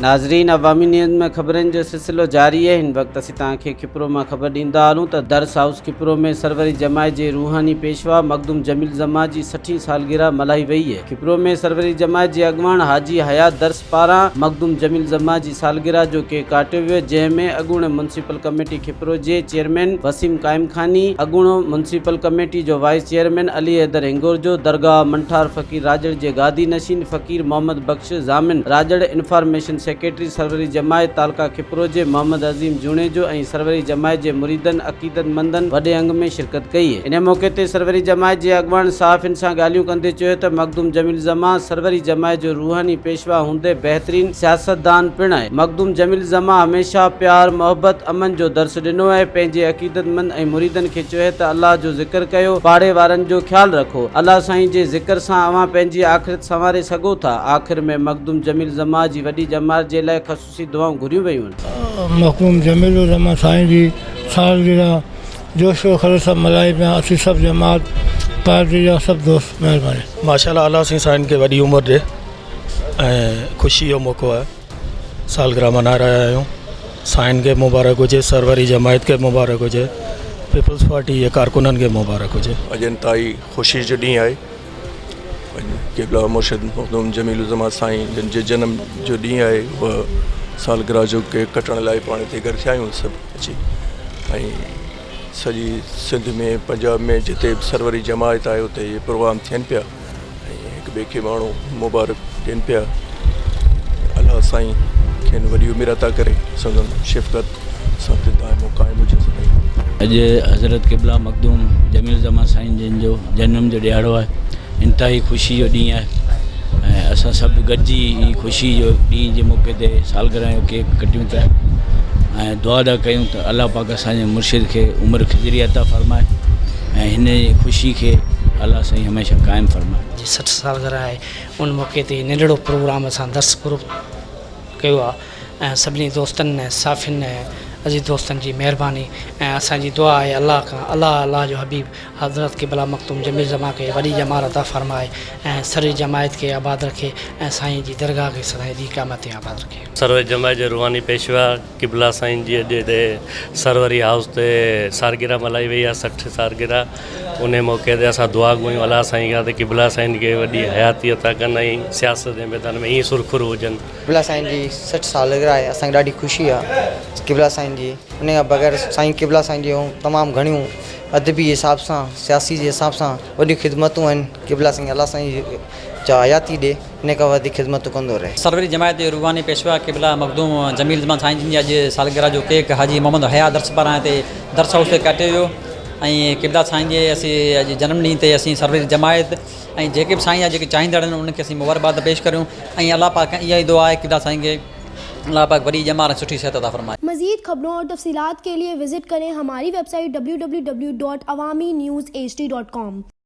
ناظرين عوامي نيوز ۾ خبرن جو سلسلو جاري آهي هن وقت اسين توهان کي کپرو مان خبر ڏيندا هلون ته درس هائوس کپرو ۾ سروري جماعت جي روحاني پيشوا مخدوم جميل زمان جي سٺين سالگرهه ملهائي وئي آهي کپرو ۾ سروري جماعت جي اڳواڻ حاجي حيات درس پاران مخدوم جميل زمان جي سالگرهه جو ڪيڪ ڪاٽيو ويو جنهن ۾ اڳوڻي ميونسپل ڪميٽي کپرو جي چيئرمين وسيم قائمخاني، اڳوڻو ميونسپل ڪميٽي جو وائيس چيئرمين علي حيدر هنگورجو، درگاهه منٺار فقير راڄڙ جي گادي نشين فقير محمد بخش ضامن راڄڙ، انفارميشن سيڪريٽري سروري جماعت تعلقه کپرو جي محمد عظيم جوڻيجو ۽ سروري جماعت جي مريدن، عقيدتمندن وڏي انگ ۾ شرڪت ڪئي. ان موقعي تي سروري جماعت جي اڳواڻن صحافين سان ڳالهيون ڪندي چيو ته مخدوم جميل زمان سروري جماعت جو روحاني پيشوا هوندي بهترين سياستدان پڻ آهي. مخدوم جميل زمان هميشه پيار، محبت، امن جو درس ڏنو آهي. پنهنجي عقيدتمند ۽ مريدن کي چيو ته الله جو ذڪر ڪيو، پاڙي وارن جو خيال رکو. الله سائين جي ذڪر سان اوهان پنهنجي آخرت سنواري سگهو ٿا. آخر ۾ مخدوم جميل زمان جي وڏي ڄمار جي لاء خصوصي دعائون گهريون ويون. مخدوم جميل الزمان سائين جي سالگرهه جوش و خروش سان ملهائي پيا اسين سڀ جماعت پارٽي جا سڀ دوست مهرباني. ماشاءالله الله سائين سائين کي وڏي عمر ڏي ۽ خوشي جو موقعو آهي سالگرهه ملهائي رهيا آهيون سائين کي مبارڪ هجي سروري جماعت کي مبارڪ هجي پيپلز پارٽي جي ڪارڪنن کي مبارڪ هجي. اڄ انتهائي خوشي جو ڏينهن آهي. اڄ قبلا مرشد مخدوم جميل الزمان سائين جن جي جنم جو ڏينهن آهي اها سالگرهه جو ڪيڪ ڪٽڻ لاء پاڻ هتي گڏ ٿيا آهيون سڀ اچي ۽ سڄي سنڌ ۾ پنجاب ۾ جتي به سروري جماعت آهي اتي اهي پروگرام ٿين پيا ۽ هڪ ٻئي کي ماڻهو مبارڪ ڏين پيا الله سائين کين وڏي عمر عطا ڪري سندن شفقت اسان تي دائم و قائم هجي سدائين. اڄ حضرت قبلا مخدوم جميل الزمان سائين جن جو جنم جو ڏهاڙو آهي انتهائي خوشي جو ڏينهن آهي ۽ اسان سڀ گڏجي هي خوشي جو ڏينهن جي موقعي تي سالگرهه جو ڪيڪ ڪٽيون ٿا ۽ دعا ٿا ڪيون ته الله پاڪ اسان جي مرشد کي عمر خضري عطا فرمائي ۽ هن خوشي کي الله سائين هميشه قائم فرمائي. جي 60 سالگرهه آهي ان موقعي تي ننڍڙو پروگرام اسان درس گروپ ڪيو آهي ۽ سڀني دوستن ۽ صحافين ۽ عزيز دوستن جي مهرباني ۽ اسان جي دعا آهي الله کان الله الله جو حبيب حضرت قبله مخدوم جميل زمان کي وڏي ڄمار عطا فرمائي ۽ سري جماعت کي آباد رکي ۽ سائين جي درگاهه کي سدائين جي قيامت تائين آباد رکي. سروري جماعت جي روحاني پيشوا قبلا سائين جي اڄ هتي سروري هائوس تي سالگرهه ملهائي وئي آهي 60 سالگرهه انهي موقعي تي اسان دعا گهريون الله سائين کان ته قبلا سائين کي وڏي حياتي عطا ڪن ۽ سياست جي ميدان ۾ ائين سرخرو هجن. قبلا سائين جي 60 سالگرهه آهي اسان کي ڏاڍي خوشي آهي قبلا سائين جي ان کان بغير سائين قبلا سائين جون تمام گهڻيون ادبي حساب سان سياسي جي حساب سان وڏيون خدمتون آهن قبلا سائين الله سائين جا حياتي ڏي ان کان وڌيڪ خدمتون ڪندو رهي. سروري جماعت جي روحاني پيشوا قبلا مخدوم جميل زمان سائين جن جي اڄ سالگرهه جو ڪيڪ حاجي محمد حيات درس پاران هتي درس هائوس تي ڪاٽيو ويو ۽ قبلا سائين جي اسين اڄ جنم ڏينهن تي اسين سروري جماعت ۽ جيڪي به سائين جا جيڪي چاهيندڙ آهن انهن کي اسين مبارڪباد پيش ڪريون ۽ الله پاڪ کان اها ئي دعا آهي قبلا سائين کي الله پاڪ وڏي ڄمار ۽ سٺي صحت عطا فرمائي. مزيد خبرون اور تفصيلات کے لئے وزٽ کریں ہماری ویب سائٹ www.awamiNewsHD.com.